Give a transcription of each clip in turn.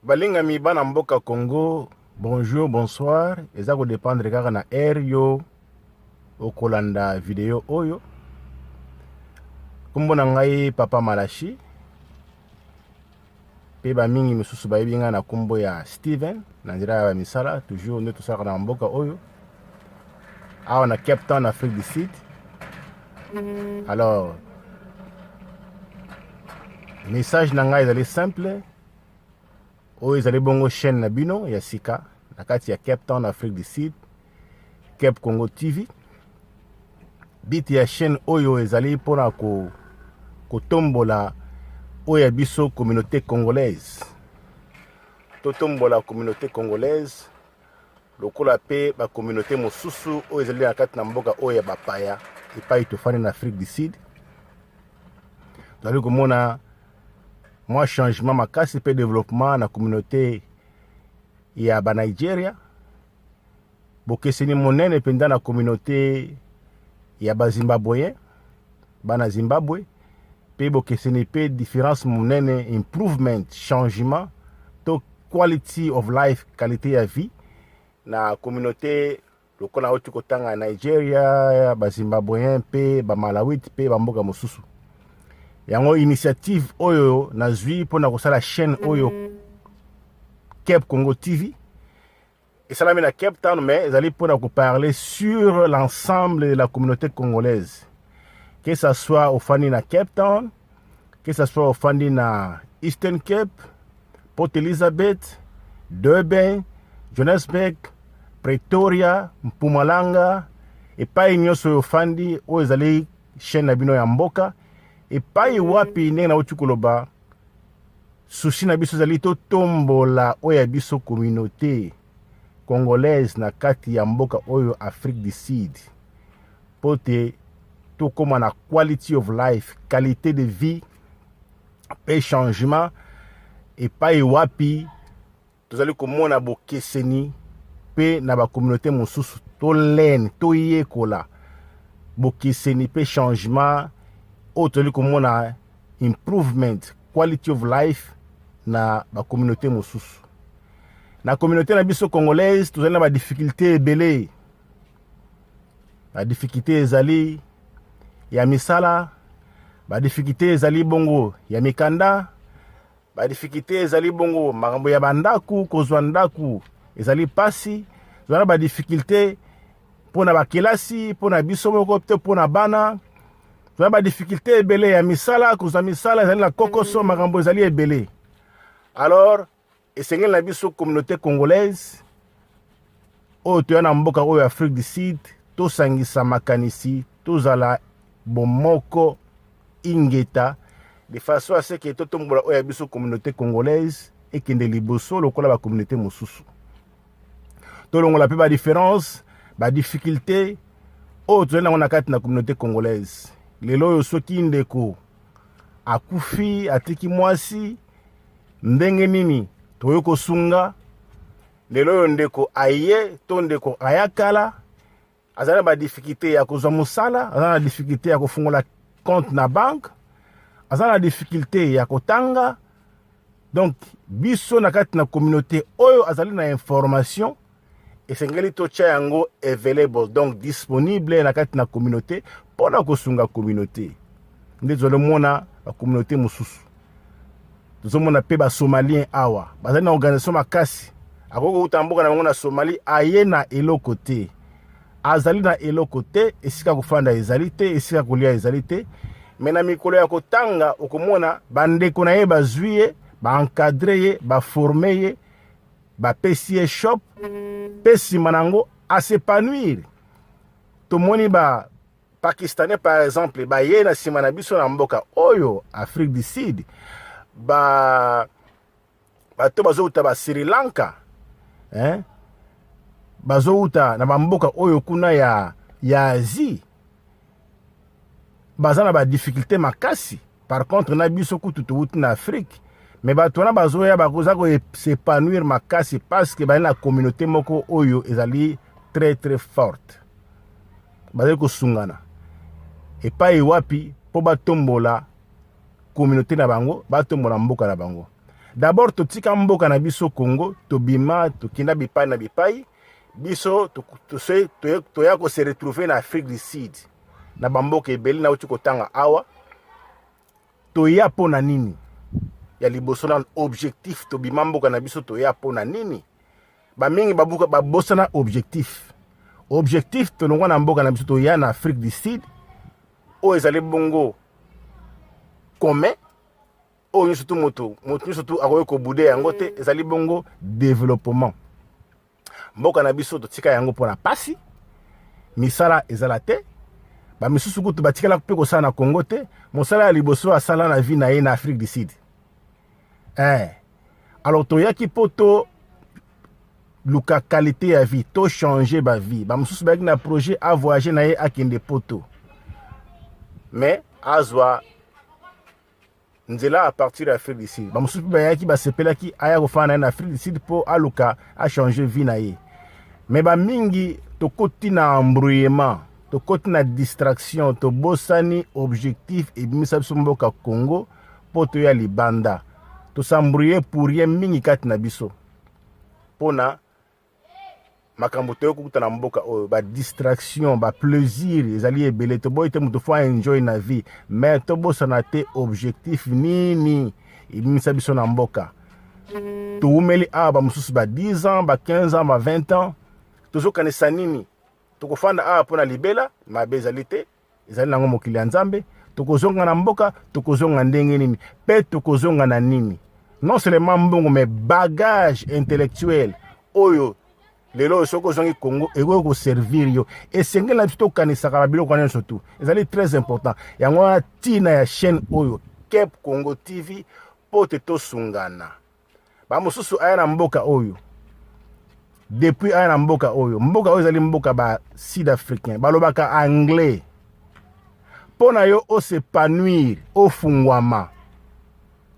Balingami bana mboka Congo, bonjour, bonsoir. Eza ko dépendre kaka na heure yo okolanda video oyo. Kombo na ngai Papa Malachi, mpe bamingi mosusu bayebi ngai na kombo ya Steven na nzela ya bamisala toujours nde tosalaka na mboka oyo awa na Cape Town, Afrique du Sud. Alors message na ngai ezali simple. Oyo ezali bongo chaîne na bino ya sika na kati ya Cape Town, Afrique du Sud, Cape Congo TV. But ya chaîne oyo ezali mpona kotombola oyo ya biso communauté congolaise. Totombola communauté congolaise lokola mpe ba communauté mosusu oyo ezali na kati na mboka oyo ya bapaya epai tofandi na Afrique du Sud. Tozali komona mwa changement makasi mpe développement na communauté ya ba Nigeria, bokeseni monene mpenza na communauté ya ba Zimbabweens, bana Zimbabwe, mpe bokeseni mpe différence monene, improvement, changement to quality of life, qualité ya vie na communauté lokola auti kotanga Nigeria, ba Zimbabweens mpe ba Malawite mpe bamboka mosusu. Yango initiative oyo nazwi mpona kosala chaîne oyo Cape Congo TV esalami na Cape Town, mais ezali mpona koparler sur l'ensemble de la communauté congolaise, que ça soit ofandi na Cape Town, que ça soit ofandi na Eastern Cape, Port Elizabeth, Durban, Johannesburg, Pretoria, Mpumalanga, epai nyonso oyo ofandi, oyo ezali chaîne na bino ya mboka epai wapi. Ndenge nauti koloba, souci na biso ezali totombola oyo ya biso communauté congolaise na kati ya mboka oyo Afrique du Sud, mpo te tokóma na quality of life, qualité de vie mpe changement epai wapi tozali komona bokeseni mpe na bacommunauté mosusu. Tolene toyekola bokeseni mpe changement oyo tozali komona, improvement, quality of life na bacommunauté mosusu. Na communauté na biso congolaise, tozali na badifficulté ebele. Badifficulté ezali ya misala, badifficulté ezali bongo ya mikanda, badifficulté ezali bongo makambo ya bandako, kozwa ndako ezali mpasi. Tozali na badifficulté mpo na bakelasi, mpo na biso moko te, mpo na bana. Tozali na badifficulté ebele ya misala, kozwa misala ezali na kokoso, makambo ezali ebele. Alors esengeli na biso communauté congolaise oyo toya na mboka oyo Afrique du Sud, tosangisa makanisi, tozala bomoko, ingeta, de façon à ce que totombola oyo ya biso communauté congolaise ekende liboso lokola bacommunauté mosusu. Tolongola mpe badifférence, badifficulté oyo tozali nango na kati na communauté congolaise. Lelo oyo, soki ndeko akufi, atiki mwasi, ndenge nini tokoki kosunga? Lelo oyo ndeko aye to ndeko aya kala, azali na badifficulté ya kozwa mosala, aza na difficulté ya kofungola compte na banque, aza na difficulté ya kotanga. Donc biso na kati na communauté oyo azali na information, esengeli totya yango available, donc disponible na kati na communauté mpona kosunga communauté. Nde tozomona bacommunauté mosusu, tozomona mpe basomalien awa bazali na organisation makasi. Akoki kouta mboka na bango na Somalie, aye na eloko te, azali na eloko te, esika kofanda ezali te, esika kolia ezali te, mais na mikolo ya kotanga okomona bandeko na ye bazwi ye, baencadrer ye, baformer ye, bapesi ye shop, mpe nsima na yango as'épanouir. Tomoni ba Pakistanais par exemple, baye na nsima na biso na mboka oyo Afrique du Sud, ba bato bazowuta ba Sri Lanka, hein? Bazowuta na bamboka oyo kuna ya Asie, baza na badifficulté makasi. Par contre na biso kutu towuti na Afrique, mais bato wana bazoya, bakoza kos'épanouir makasi parce que bazali na communauté moko oyo ezali très très forte. Bazali kosungana epai wapi mpo batombola communauté na bango, batombola mboka na bango. D'abord totika mboka na biso Congo, tobima, tokenda bipai na bipai, biso toya ko se retrouver na Afrique du Sud, na bamboka ebele nauti kotanga awa. Toya mpo na nini? Ya liboso na objectif, tobima mboka na biso toya mpo na nini? Bamingi babuka babosana objectif. Objectif, tolongwa na mboka na biso toya na Afrique du Sud, oyo ezali bongo commun, oyo nyonso tu moto moto nyonso tu akoki kobude yango te, ezali bongo développement. Mboka na biso totika yango mpona pasi, misala ezala te. Bamisusu kutu batikala mpe kosala na Congo te. Mosala ya liboso asala na vie na ye na Afrique du Sud. Alors toyaki mpo to luka qualité ya vie, to changer ba vie. Bamosusu bayaki na projet a voyager na ye, akende poto, mais azwa nzela à partir ya Afrique du Sud. Bamosusu mpe bayaki, basepelaki aya kofanda na ye na Afrique du Sud mpo aluka achanger vie na ye. Mais bamingi tokoti na embrouillement, tokoti na distraction, tobosani objectif ebimisa biso mboka Congo mpo toya libanda. Tos'embrouiller pour rien mingi kati na biso mpona makambo toyei kokuta na mboka oyo. Badistraction, baplaisir ezali ebele. Toboyi te, moto faut enjoy na vie, mais tobosana te objectif nini ebimisa biso na mboka. Towumeli awa, bamosusu ba 10 ans, ba 15 ans, ba 20 ans. Tozokanisa nini? Tokofanda awa mpo na libela? Mabe ezali te, ezali nango mokili ya Nzambe. Tokozonga na mboka, tokozonga ndenge nini mpe tokozonga na nini? Non seulement mbongo, mais bagage intellectuel oyo lelo oyo soki ozongi Congo ekoki koservir yo. Esengeli na biso tokanisaka babiloko wana nyonso tu, ezali très important. Yango wana ntina ya chaîne oyo, Cape Congo TV, mpo te tosungana. Bamosusu aya na mboka oyo, depuis aya na mboka oyo, mboka oyo ezali mboka ba sud africain, balobaka anglais. Mpo na yo os'épanouir, ofungwama,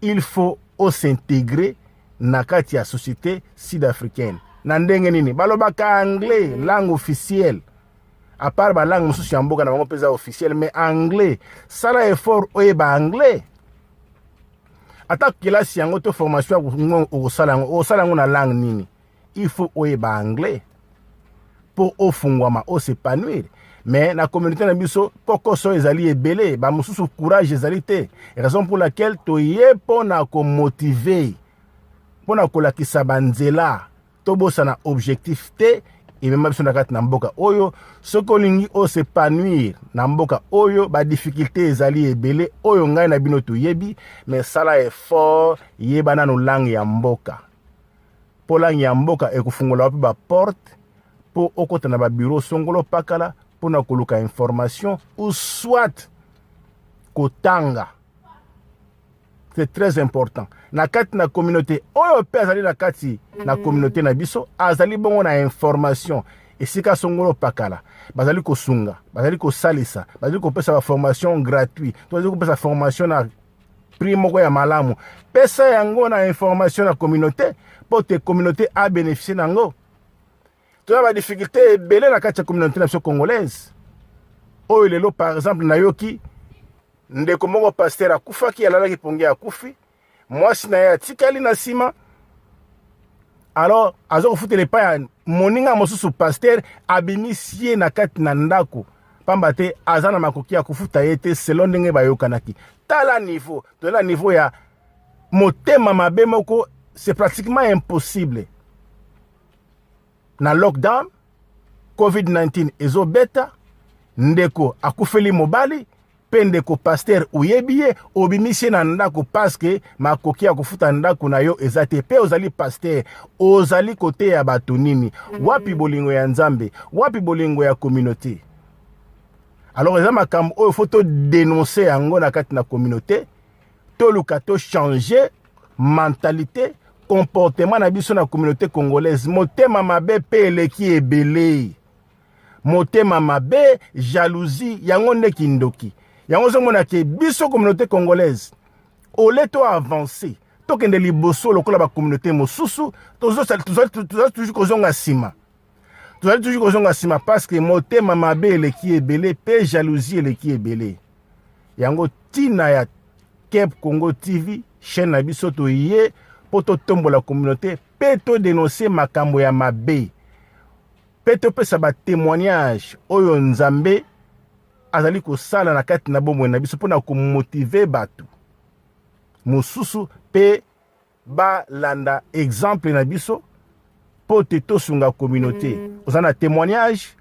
il faut os'intégrer na kati ya société sud africaine. Na ndenge nini? Balobaka anglais, langue officielle, à part balangue mosusu ya mboka na bango mpe eza officielle, mais anglais, sala effort oyeba anglais. Ata kelasi yango to formation okosala yango, okosala yango na langue nini? Il faut oyeba anglais mpo ofungwama, os'épanouir. Mais na communauté na biso, kokoso ezali ebele, bamosusu courage ezali te. Raison pour laquelle toye mpo na komotiver, mpo na kolakisa banzela. Tobosana objectif te emema biso na kati na mboka oyo. Soki olingi os'épanouir na mboka oyo, badifficulté ezali ebele oyo ngai na bino toyebi, mais sala effort, yeba nanu langue ya mboka, mpo langue ya mboka ekofungola wapi baporte mpo okota na babureau songolo pakala mpona koluka information ou soit kotanga. C'est très important. Na kati na communauté oyo mpe azali na kati na communauté na biso, azali bongo na information esika songolo pakala bazali kosunga, bazali kosalisa, bazali kopesa baformation gratuit to bazali kopesa formation na prix moko ya malamu. Pesa yango na information na communauté mpo te communauté abénéficie nango. Toza badifficulté ebele na kati ya communauté na biso congolaise oyo. Lelo par exemple, nayoki ndeko moko pasteur akufaki, alalaki pongi, akufi, mwasi na ye atikali na nsima. Alors aza kofutela epai ya moninga mosusu pasteur, abimisi ye na kati na ndako pamba te aza na makoki ya kofuta ye te selon ndenge bayokanaki. Tala niveau toza na niveau ya motema mabe moko, c'est pratiquement impossible. Na lockdown, COVID-19 ezobeta, ndeko akufeli mobali mpe ndeko pasteur oyebi ye, obimisi ye na ndako parce que makoki ya kofuta ndako na yo eza te. Mpe ozali pasteur, ozali koteya bato nini? Wapi bolingo ya Nzambe? Wapi bolingo ya communauté? Alors eza makambo oyo faut todénoncer yango na kati na communauté. Toluka tochanger mentalité, comportement na biso na communauté congolaise. Motema mabe mpe eleki ebele, motema mabe, jalousie, yango nde kindoki. Yango ozomona ke biso communauté congolaise, ole to avance, tokende liboso lokola bacommunauté mosusu, tozali toujours kozonga nsima, tozali toujours kozonga nsima parce que motema mabe eleki ebele mpe jalousie eleki ebele. Yango ntina ya Cape Congo TV, chaîne na biso, toye mpo totombola communauté mpe todenonse makambo ya mabe mpe topesa batémoignage oyo Nzambe azali kosala na kati na bomoi na biso mpo na komotive bato mosusu mpe balanda exemple na biso mpo te tosunga communauté. Oza na témoignage,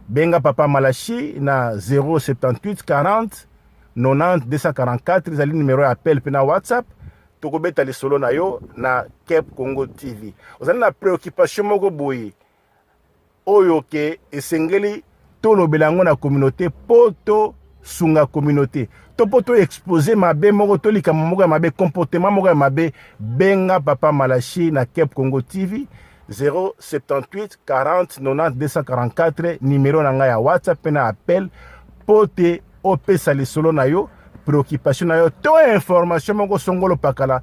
benga Papa Malachi na 078 40 90 244. Ezali numero ya appel mpe na WhatsApp. Tokobeta lisolo na yo na Cape Congo TV. Ozali na préoccupation moko boye oyo ke esengeli tolobela yango na communauté mpo tosunga communauté, to mpo toexpose mabe moko to likambo moko ya mabe, comportement moko ya mabe, benga Papa Malachi na Cape Congo TV, 078 40 90 244, numero na ngai ya WhatsApp mpe na appel, mpo te opesa lisolo na yo, préoccupation na yo to information moko songolo pakala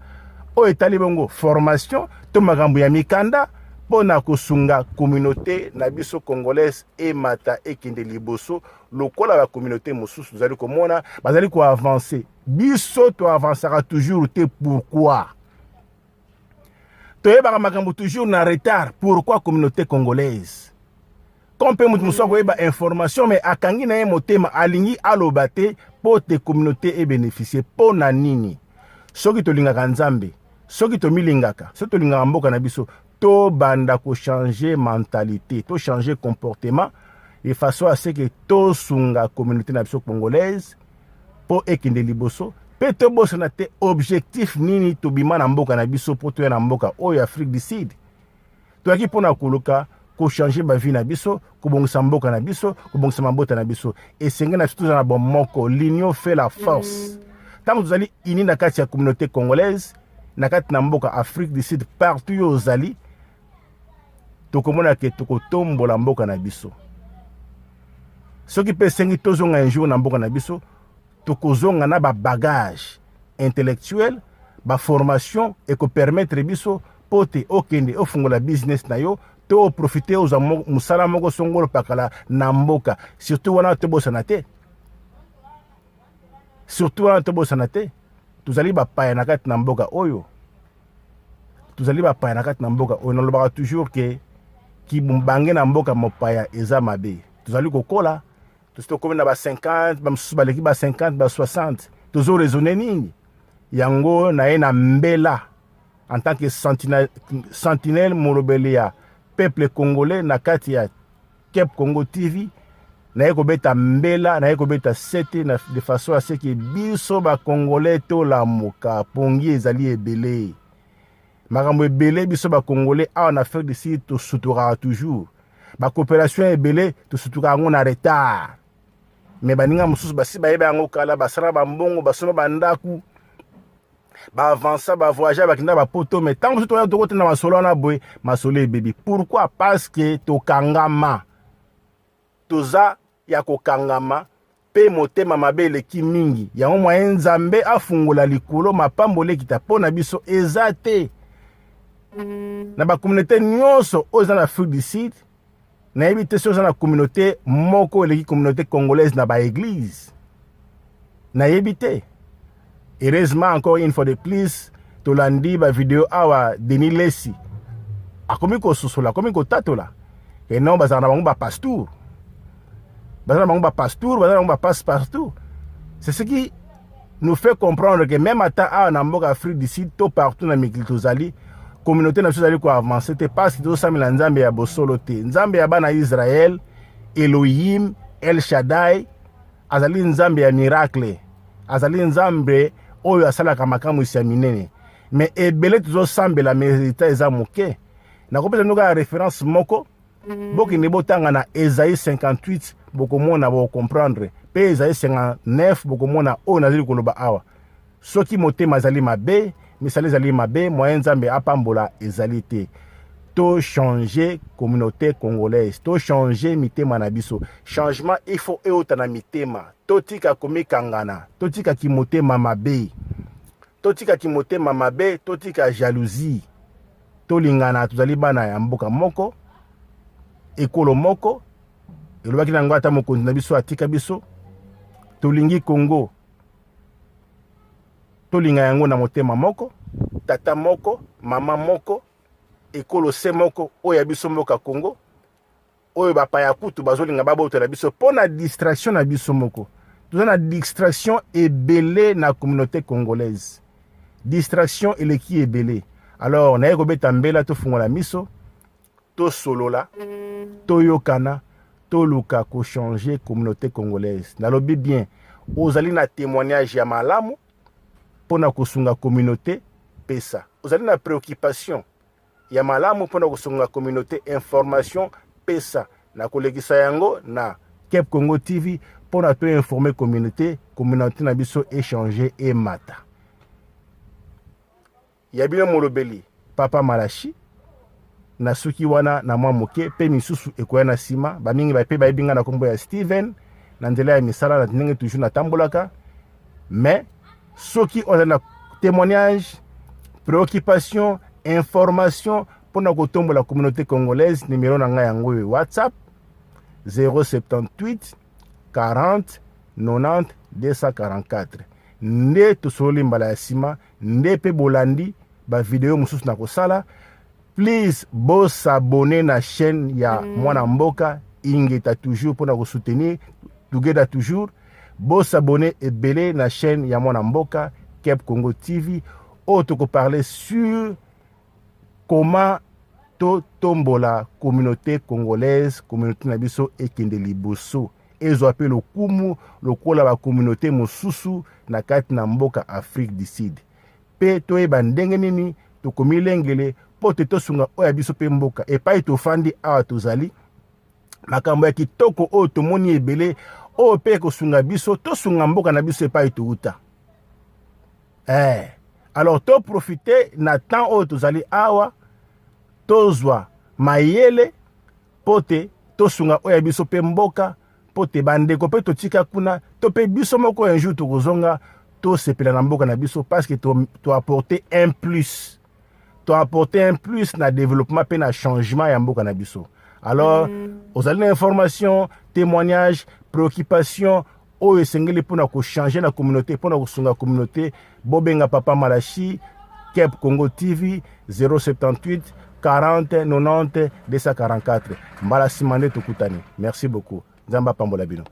oyo etali bongo formation to makambo ya mikanda mpo na kosunga communauté na biso congolaise emata, ekende liboso lokola bacommunauté mosusu tozali komona bazali koavance. Biso toavansaka toujours te. Pourquoi toyebaka makambo toujours na retard? Pourquoi communauté congolaise? Comme mpe moto mosusu akoyeba information mais akangi na ye motema, alingi aloba te mpo te communauté ebénéficie. Mpo na nini? Soki tolingaka Nzambe, soki tomilingaka, soki tolingaka mboka na biso, tobanda kochange mentalité, tochange comportement de façon à ce que tosunga communauté na biso congolaise mpo ekende liboso. Mpe tobosana te objectif nini tobima na mboka na biso mpo toya na mboka oyo, Afrique du Sud. Toyaki mpona koluka kochange bavie na biso, kobongisa mboka na biso, kobongisa mabota na biso. Esengeli na biso tozala na bomoko. L'union fait la force. Ntango tozali uni na kati ya communauté congolaise na kati na mboka Afrique du Sud, partout oyo ozali, tokomona ke tokotombola mboka na biso. Soki mpe esengi tozonga un jour na mboka na biso, tokozonga na babagage intellectuel, baformation ekopermettre biso mpo te okende ofungola business na yo to oprofite ozwa mosala moko songolo pakala na mboka. Surtout wana tobosana te, surtout wana tobosana te, tozali bapaya na kati na mboka oyo. Tozali bapaya na kati na mboka oyo. Nalobaka toujours ke kibange na mboka mopaya eza mabe. Tozali kokola, tosi tokomi na ba 50, bamosusu baleki ba 50, ba 60. Tozoraisonne nini? Yango na ye na mbela en tant que sentinelle, molobeli ya peuple congolais na kati ya Cape Congo TV, naye kobeta mbela, naye kobeta sete na de façon à ce que biso bacongolais tolamuka. Pongi ezali ebele, makambo ebele. Biso bacongolais awa na Afrique du Sud tosutukaka toujours, bacoopération ebele tosutukaka yango na retard. Mais baninga mosusu basi bayeba yango kala, basala bambongo, basomba bandako, baavansa, bavoyage, bakenda bapoto. Mais ntango mosusu toya tokotenda masolo wana boye, masolo ebebi. Pourquoi? Parce que tokangama, toza ya kokangama mpe motema mabe eleki mingi. Yango mwaye Nzambe afungola likolo, mapamboli ekita mpo na biso eza te. Na bacommunauté nyonso oyo eza na Afrique du Sud, nayebi te soki oza na communauté moko eleki communauté congolaise na baéglise, nayebi te. Heureusement, encore une fois de plus, tolandi bavideo awa, Denis Lesi akomi kososola, akomi kotatola ke non, bazala na bango bapasteur, baza na bango bapasteur, baza na bango bapasse partout. C'est ce qui nous fait comprendre que même ata awa na mboka Afrique du Sud to partout na mikili tozali, communauté na biso ezali koavance te parce que tozosamela Nzambe ya bosolo te, Nzambe ya bana Israel, Elohim El Shaddai. Azali Nzambe ya miracle, azali Nzambe oyo asalaka makamwisi ya minene. Mais ebele tozosambela, mais résultat eza moke. Nakopesa bino kaka référence moko. Bokende botanga na Esaïe 58, bokomona, bokocomprendre. Mpe Esaïe 59, bokomona oyo nazali koloba awa. Soki motema ezali mabe, misala ezali mabe, moyen Nzambe apambola ezali te. Tochange communauté congolaise, tochange mitema na biso. Changement, il faut euta na mitema. Totika komikangana, totika kimotema mabe, totika kimotema mabe, totika jalousie, tolingana. Tozali bana ya mboka moko, ekolo moko. Elobaki na yango ata mokonzi na biso atika biso, tolingi Congo, tolinga yango na motema moko. Tata moko, mama moko, ekolo se moko, oyo ya biso mboka Congo, oyo bapaya kutu bazolinga babotola biso mpo na distraction na biso moko. Toza na distraction ebele na communauté congolaise, distraction eleki ebele. Alors naye kobeta mbela, tofungola miso, tosolola, toyokana, toluka kochanger communauté congolaise. Nalobi bien, ozali na témoignage ya malamu mpona kosunga communauté, pesa. Ozali na préoccupation ya malamu mpona kosunga communauté, information, pesa. Na kolekisa yango na Cape Congo TV mpona toinformer communauté, communauté na biso échange emata. Ya bino molobeli, Papa Malachi. Na suki wana na mwa moke, mpe misusu ekoya na nsima. Bamingi mpe bayebi nga na nkombo ya Steven na nzela ya misala na ndenge toujours natambolaka. Mais soki ozali na témoignage, préoccupation, information mpona kotombola communauté congolaise, numéro na ngai yango oyo, WhatsApp 078 40 90 244. Nde tosololi mbala ya nsima, nde mpe bolandi bavideo mosusu na kosala. Please, bos'abonner na chaîne ya Mwana Mboka. Ingeta toujours mpona kosoutenir, together toujours. Bos'abonner ebele na chaîne ya Mwana Mboka, Cape Congo TV, oyo tokoparler sur comment totombola communauté congolaise, communauté na biso ekende liboso, ezwa mpe lokumu lokola bacommunauté mosusu na kati na mboka Afrique du Sud, mpe toyeba ndenge nini tokomilengele mpo te tosunga oyo ya biso mpe mboka epai tofandi awa. Tozali makambo ya kitoko oyo tomoni ebele, oyo mpe ekosunga biso tosunga mboka na biso epai touta. Alors toprofiter na temps oyo tozali awa, tozwa mayele mpo te tosunga oyo ya biso mpe mboka, mpo te bandeko mpe totika kuna to mpe biso moko un jour tokozonga, tosepela na mboka na biso, parce que toapporter un plus, toapporter un plus na développement mpe na changement ya mboka na biso. Alors ozali na information, témoignage, préoccupation oyo esengeli mpona kochanger na communauté, mpona kosunga communauté, bobenga Papa Malachi, Cape Congo TV, 078 40 90 244. Mbala nsima nde tokutani. Merci beaucoup, Nzambe apambola bino.